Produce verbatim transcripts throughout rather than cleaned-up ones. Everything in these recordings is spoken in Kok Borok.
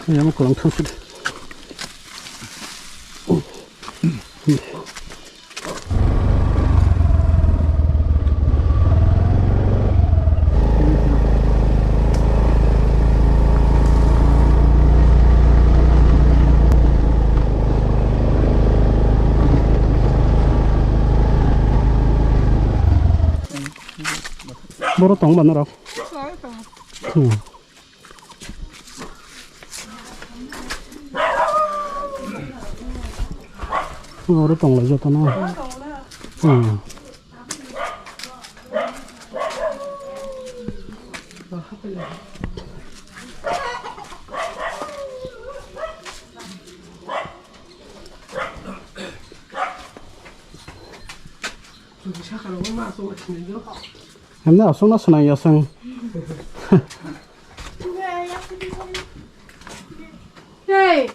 Yang kolang thang sud. Boro tong ba norok? Hmm. Oro tonglai jotono. Hmm. Hemne aswkno swnam ya chwng. Hey.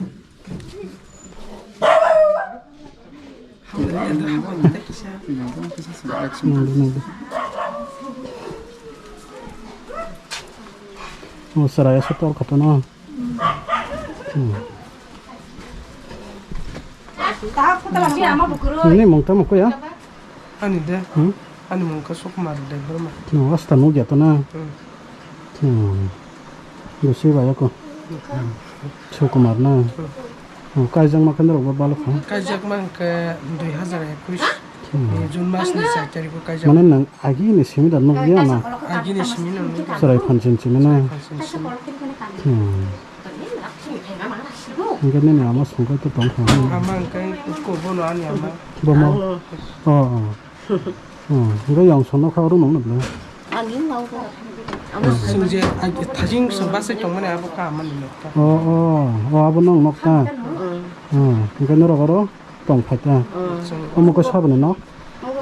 Oh, chwrai aswk tor kha tono. Hmm. Nini mung tamo kuya? Ani de. Hmm? Ani mung khe Sukumar Debbarma. No, asta nugya to na. Hmm. Hmm. Gusi ba yako. Hmm. Sukumar na. Hmm. Oh, kaijak ma khe norok ba balok ha? Kaijak ma khe dui hazar ekush. Hmm. Ni June mas ni char tarikh o kaijak. Mane nang agi ni simi da nugya na? Agi ni simi no nugya. Chwrai phan chin chin na. Phan chin chin. Hmm. Hingke nini ama songkhe to tong kha. Ama hingke uko bono ani ama. Bomo. Oh, oh. Oh, hingke yang sono kha oro nong nabla. Ani mau ko. Sing je, ai, thajing se basa tong mani abo ka ama ni nokta. Oh, oh, oh, abo nong nokta. Mm. Oh, hingke norok oro tong phai ta. Mm. Omo ko saboni nok?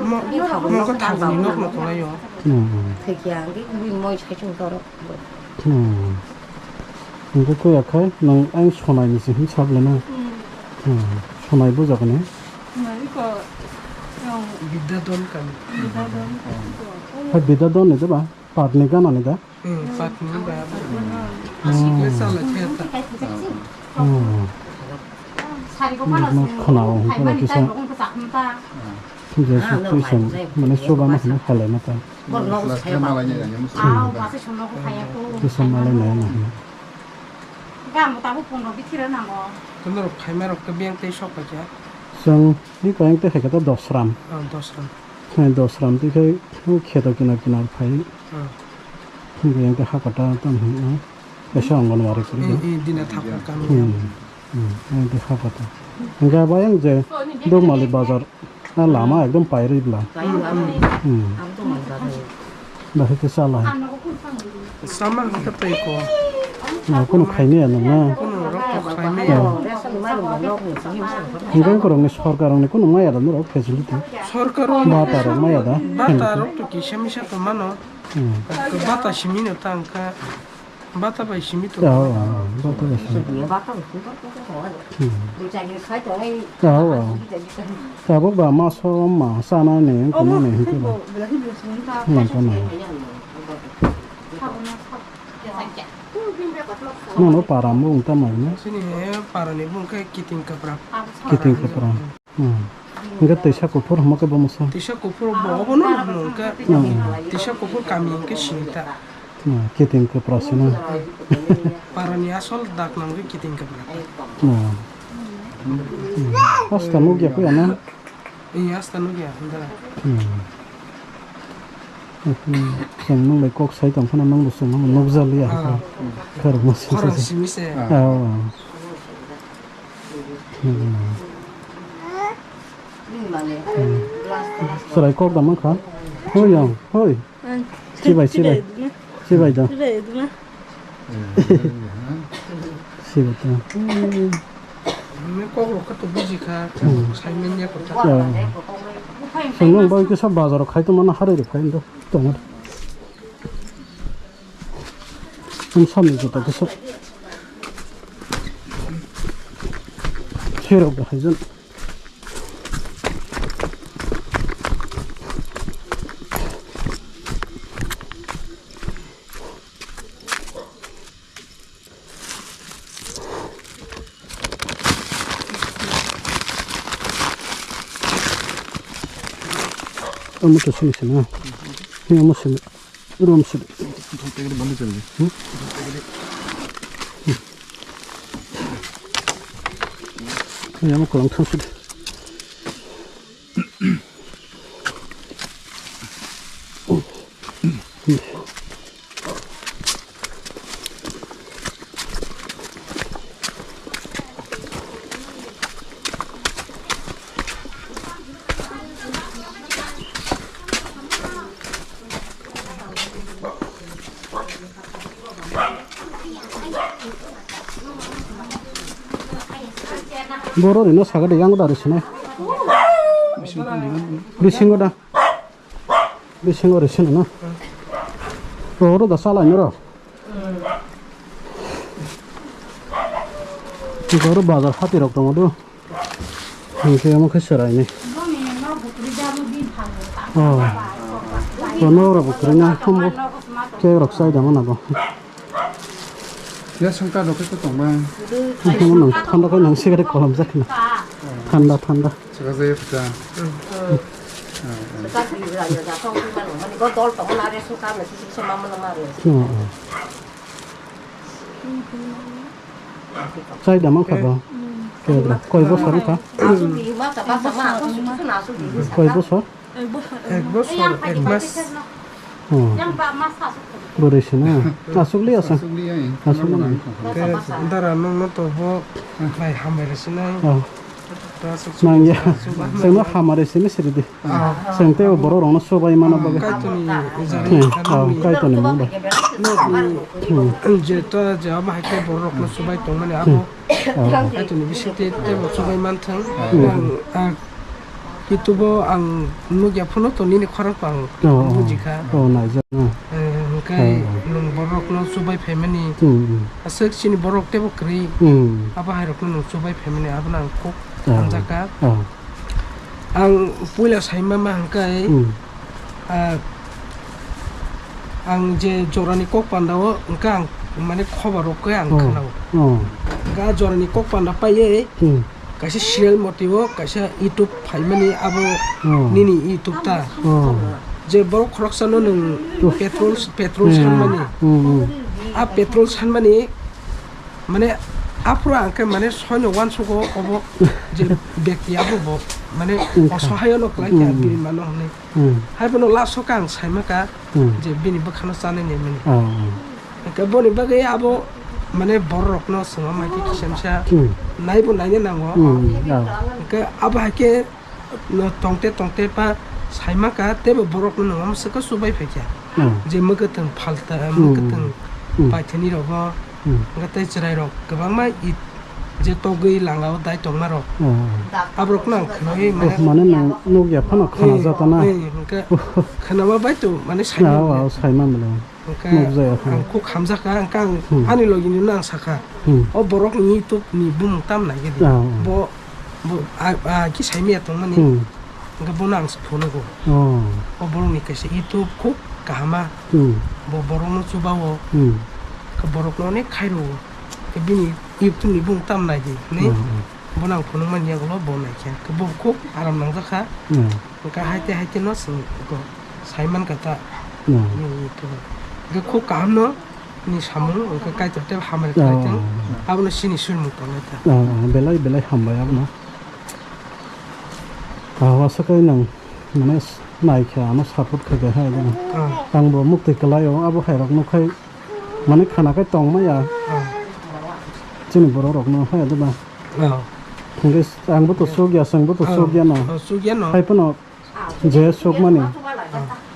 Mo-, mo ko thagni nok no tonglaio. Hmm. Thekya, ang khe bini moi sai chung toro. Hmm. Hingke koi akhai nang ang sonai ni se hin sable na. Hmm. Hmm. Sonai bujak ni. Nai ko, yang Bidadon kami. Bidadon. Hai Bidadon ni da ba? Patni gana ni da? Hmm, patni ba. Hmm. Sala khe ta. Hmm. Khana o hingke kisa. Jesu Christian mane chuba ma hwnwi khalai ma ta. Kisa malai nai ma hwnwi. Norok phaima rok khe biyang tei sok pai kha. Chwng ni kayang tei hai khe ta dos ram. Oh, dos ram. Hai dos ram tei khai kheto kinar kinar phai. Oh. Biyang tei hakata tam hwnwi kaisa Anganwadi kwrwi. Eh, eh, dina thapung kami. Hmm. Hmm, ang tei hakata. Hingke abo yang je Dukmali bazar, ah, lama ekdom pairwi bla. Hmm. Bahai khe chala hai. Sama hingke tei ko. Na, kunu khaimaya nang na. Kunu rok to khaimaya. Hingke korokni sorkar rokni kunu maya da norok facility. Sorkar rok. Bata rok maya da. Bata rok to kisa misa to mano. Hmm. Bata simi no tangka. Bata bai simi to. Oh, oh, bata bai simi. Hmm. Oh, oh. Tabuk ba maso ma sana ni, kuma ni, kuma. Nang kana. Nono para mo ungta mai na. Sini he para ni bung khe Kiting Kapra. Kiting Kapra. Hmm. Hingke Teisa Kuphur hwnma khe bo mwsang? Teisa Kuphur bo obono hwnkhe. Hmm. Teisa Kuphur kami hwnkhe sini ta. Hmm, Kiting Kwpra se na. Parani asol dak nang khe Kiting Kwpra. Hmm. Hmm. Asta nukya khe ano? Iya, asta nukya, hwnda. Hmm. Chwng nwng bai kok sai tong phano nwng bo chwng nukjaliya. Ah. Khorokma simi se. Ah. Hmm. Chwrai kok da mankha. Hoi yang, hoi. Chibai, chibai. Chibai da. Chibai da. Kok rok khe to buji kha. Hmm. Sai manya kotha. Chwng nwng bai kisa bazar khai tongmani harwi rok khai ndo. Tongo. Ang samni jota kisa. Serok da haijan. Amo to sini sana. Ni amo sini. Rom sini. Ni amo kolang thang sini. Boro rino sagade yang da risina. Bisingo da. Bisingo risina na. Oro da salai noro. Oro bazar hati rok tongo do. Hingke omo khe chwraini. Oh. Bono oro bo kwrwina hambo. Cake rok chai dama nago. Ya songkar rok khe tongba. Omo nang thanda khe nang sigaret kolom jakna. Thanda, thanda. Saka jaya pita. Oh, oh. Chai dama kha ba? Koi bosor wngkha? Koi bosor? Ek bosor, ek mas. Oh. Bwrwi se na? Aswk li asa? Aswk li ai. Aswk li ai. Dara nung no to bo bai hambai rw sinai. Oh. Nang ya. Chwng no hamari simi siri di. Ah. Chwng tei borok rok no subai mana bagwi. Kaitor ni jani. Hmm. Oh, Kaitor ni mung bai. Hmm. Je to je abo hai khe borok rok no subai tong mani abo. Oh. Kaitor ni bising tei tei bo subai man thang. Hmm. Ang, ang, YouTube o ang nugya phano to nini khorang pang. Oh, oh. Bujikha. Oh, naijak. Hmm. Eh, hwnkhe oh, oh, nwng borok no subai phaimani. Hmm, hmm. Aswk chini borok teibo kwrwi. Hmm. Abo hai rok no nwng subai phaimani abo no ang kok. Oh. Hamjakha. Oh. Ang puila saima ma hwnkhe, hmm, ah, ang je jorani kok pandao hwnkhe ang mane khobar rok khe ang oh, khwnao. Oh. Hwnkhe ah jorani kok panda paiwi hmm, kaisa serial motio kaisa YouTube phaimani abo oh, nini YouTube ta. Oh. Je borok khoroksano nwng petrol, petrol hmm, sanmani. Hmm, hmm. Ah petrol sanmani Mane, aphuru ang khe mane soino uansugo obo je bekti abo bo mane wngkha. Osohayono khlai kha hmm, bini mano hwnwi. Hmm. Hai bono last o khe ang saima kha hmm, je bini bwkhano chanai nai mani. Oh, oh. Hwnkhe boni bagwi abo mane borok rokno chwng ma khe kisa misa hmm, naibo naina nango. Hmm, oh. Hwnkhe abo hai khe No tongte tongte pa saima kha, teibo borok no nwng swkang chubai phai kha. Hmm. Je mwkhwtwng phalta, hmm, mwkhwtwng hmm, paithani rogo, hmm, hwnkhe tei chwrai rok kwbangma it je togwi langa o dai tongma rok. Hmm. Aborok no ang khwnai oh, mane, mane nwng nukya phano khana eh, jata na. Eh, hwnkhe khwnama bai to mane saima ah, mane. Saima mane. Hwnkhe nukjaya kha. Ang kok hamjak kha, hwnkhe ang hmm, ani logi no ang sakha. Hmm. O borok ni YouTube ni bumung tam nai khe di. Ah, ah. Bo, bo, a, a, ki saimaya tongmani. Hmm. Hwnkhe bono ang se phunugo. Oh. O borok ni kaisa YouTube khub kahama. Hmm. Bo borok no chuba o. Hmm. Khe borok no onek khai rwo. Khe bini YouTube ni bumung tam nai di. Ni hmm, hmm, bono ang phunuk mani yagulo bo nai khe. Khe bo khub aram nangjak kha. Hmm. Hwnkhe haite haite no chwng go. Sai man kha ta. Hmm. Nini YouTube. Hwnkhe khub kaham no ni samung hwnkhe Kaitor tei hamari khlai thung. Oh. Abono sini suimung tongnai ta. Oh, belai belai hambai abono. Ah, wasakhe nang mane nai khe ano support khe khe hai abono. Oh. Ang bo muktwi kwlai o abo hai rok nukhai mane khana khai tong maya. Oh. Chini borok rok no hai abono. Oh. Hwnkhe ang bo to suk ya, chwng bo to suk ya no. Oh, suk ya no. Hai phano Je sukmani, ah,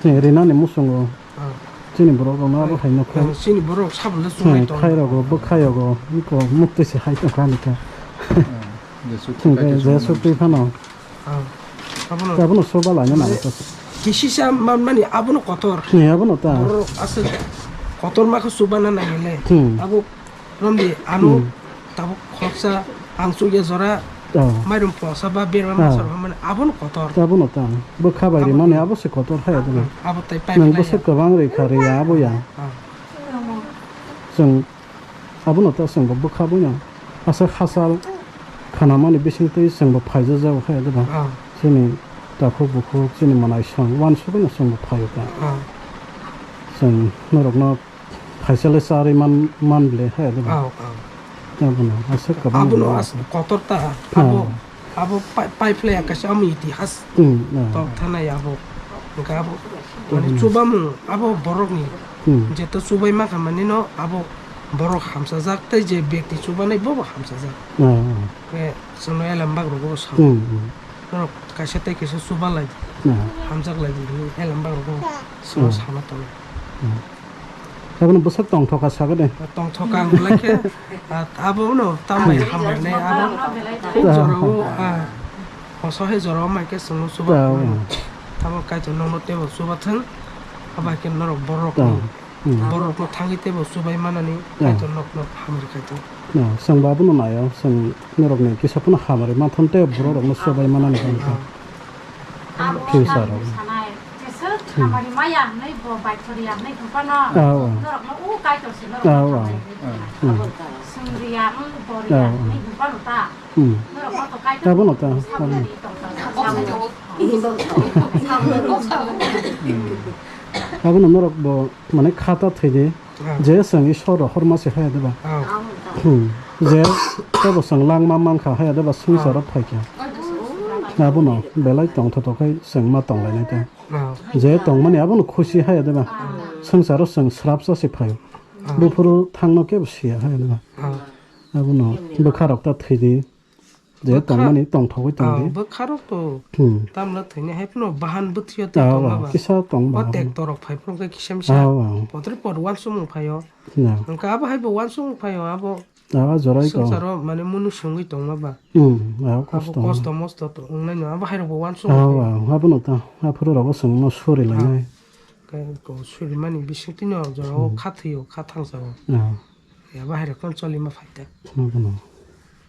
je rinani muchungo, ah, chini borok rokno abo hai nukha. Ah, chini borok sabole sumai tong. Khai rogo, bwkhai rogo, iko muktwi se hai tongkha ani khe. Ah, je suk hwnkhe je suk twi phano. Ah, abono. Abono soba laina nango to. Kisisa manmani abono kotor. Ni abono ta. Borok aswk kotor ma khe subana nangile. Hmm. Abo Romdi, ano hmm, tabuk khoroksa ang chukya jora, oh, mairum pungsa ba berma, oh, masa rok hamani abono kotor. Abono ta, bwkha bai rimani abo se kotor hai abono. Abo tai pai nang bwswk kwbang rikha riya abo ya. Ah. Chwng abono ta chwng bo bwkha boino aswk hachal khanamani bisingtwi chwng bo phaijajak hai abo ba. Ah. Chini Takhuk bukhuk chini manai song, uansugui no chwng bo phaio ta. Ah. Chwng norokno khaisa le charwi man, man ble hai, diba? Ah, ah. Abono aswk kwbangma. Abono as-, kotor ta. Ah. Abo, abo pai-, paiphlaiya kaisa omo itihas. Hmm, ah. Tok thanai abo. Hwnkhe abo, hmm, mane chubamung abo borokni. Hmm. Jeto chubai mankha manino abo borok hamsajak tei je bekti chubanai bobo hamsajak. Ah, ah. Hwnkhe chwngno elembak rogo bo sao. Hmm, hmm. Norok kaisa tei kaisa chuba lai di. Hmm. Hamjak lai di hwnwi elembak rogo chwngno, hmm, sana tongo. Hmm. Abono bwswk tongthoka sagwi de. Tongthoka ang belai khe, ah, abo no tambai hambai nai abo. Ah. Jorao, ah, moso hai jorao mai khe chwngno chuba. Ah, ah. Tamo Kaitor nokno teibo chuba thwng. Abo hai khe norok borok, ah, hmm, borokno thangwi teibo chubai manani, ah, Kaitor nokno hamari khai thung. Ah, chwng bo abono naio, chwng norokni kisa phano hamari manthon tei borok rokno chubai manani. Ah. Future rok. Jeswk hamari maya hwnwi bo baithori ya hwnwi hwnphano, ah, norokno o Kaitor se norokno, ah, hamari hwnwi, hmm, swngri ya, wng bori ya, ah, hwnwi hwnphano ta. Hmm. Norokno to Kaitor abono ta, samnani tongthok. Abono norok bo mane khata thwidi. Ah. Je chwng Isor rohorma se haya deba. Ah. Hmm. Je tebo chwng langma mankha haya deba swngcharo, ah, phaikha. Abono belai tongthotok khai chwng ma tonglainai ta. Ah. Je tongmani abono khusi haya deba. Ah. Swngcharo chwng srapsa se phaio. Ah. Buphuru thangno kebo siya haya deba. Ah. Abono bwkha rok ta thwidi. Je bwkha tongmani tongthogwi tongdi. Ah, bwkharok to, hmm, tamla thwini hai phano bahan bwthwio tei, ah, tongma ba. Kisa tongma. O tek torok phai phano khe kisa misa. Ah, ah. Potri pot uansukmung phaio. Ya. Hwnkhe abo hai bo uansukmung phaio, abo. Ah, jorai ko. Swngcharo mane munu swngwi tongma ba. Hmm, ah, abo kosto. Kosto mosto to wngnai no, abo hai rok bo uansukmung phaio. Ah, ah, abono ta, aphuru rogo chwngno suri lainai. Ah. Khe ko surimani bisingtwi no jorao, hmm, kha thwio, kha thangsao. Ah. Ya, bahai rok phano choli ma phai ta. Abono.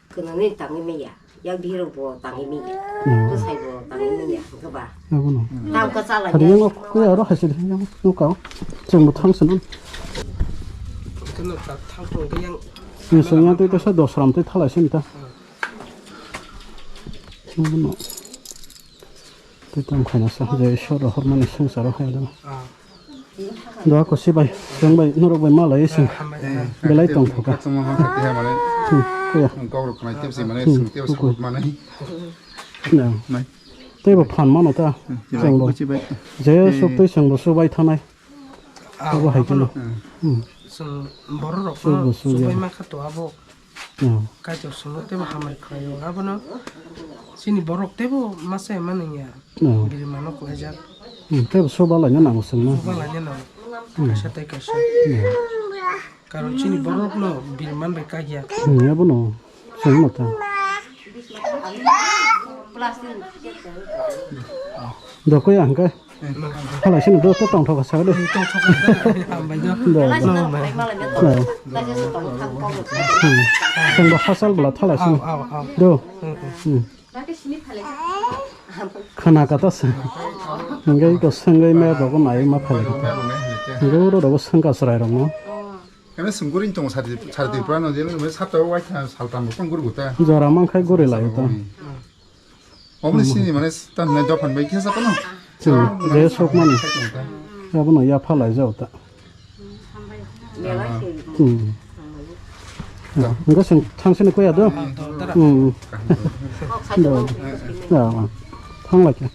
Kwnwi tangwi manya, yak bihirok bo tangwi manya. Hmm. Bwsai bo tangwi manya, hwnkhe ba. Abono. Tam ka chala. Hari yang aku ya roh hasil yang aku kau. Chwng bo thang swnam. Kwnwi ta thang phung khe yang. Ni sengya tei tesa dos ram tei thalai sini ta. Hmm. Abono. Tei tamo khaina sa, je Isor rohormani swngcharo hai da. Ah. Doa ko sibai, chwng bai, norok bai malai sing. Eh, belai tong thoka. Khatungma ha khe ha mane. Hmm, ya. Kok rok nai tep si mane, hmm, sung tep si mane. Ya. Nai. Tei bo phan mano ta. Hmm, chwng bo. Ko sibai. Je, eh, sok tei chwng bo subai thanai. Ah, abo hai abono. Hmm. Chwng borok rok subai, no subai, subai ma kha to abo. Hmm. Kaitor swngo teibo hamari khlaio. Abono chini borok teibo masa mani ya. Hmm. Biri mano khlaijak. Hmm, teibo soba laina nango chwngno. Soba laina nango. Hmm. Kaisa tei kaisa. Hmm. Karon chini borok no biri man bai kagya. Hmm, abono chwngno ta. Dokoi ang kai. Halai sini do to tong thok sa do. Tong thok sa. Hambai do. Do, do. Hambai. Hmm. Tong bo hasal bla thalai sini. Aw, aw, aw. Do. Hmm, hmm. Hmm. Khana kata sa. Ngai ko sangai me do ko nai ma phalai kata. Ngai ro ro sangka srai rong no. Kami sungguring tong sari, sari Tripura no jelo me sata wai tha saltam tong guru guta. Jora mang khai guri lai ta. Omni sini mane tan nai dophan bai kisa kono. Hmm, je sok mani. Abono ya phalai jao ta. Hmm. Enggak sing thang sini kuya do. Hmm. Do. Ya, thang lai khe.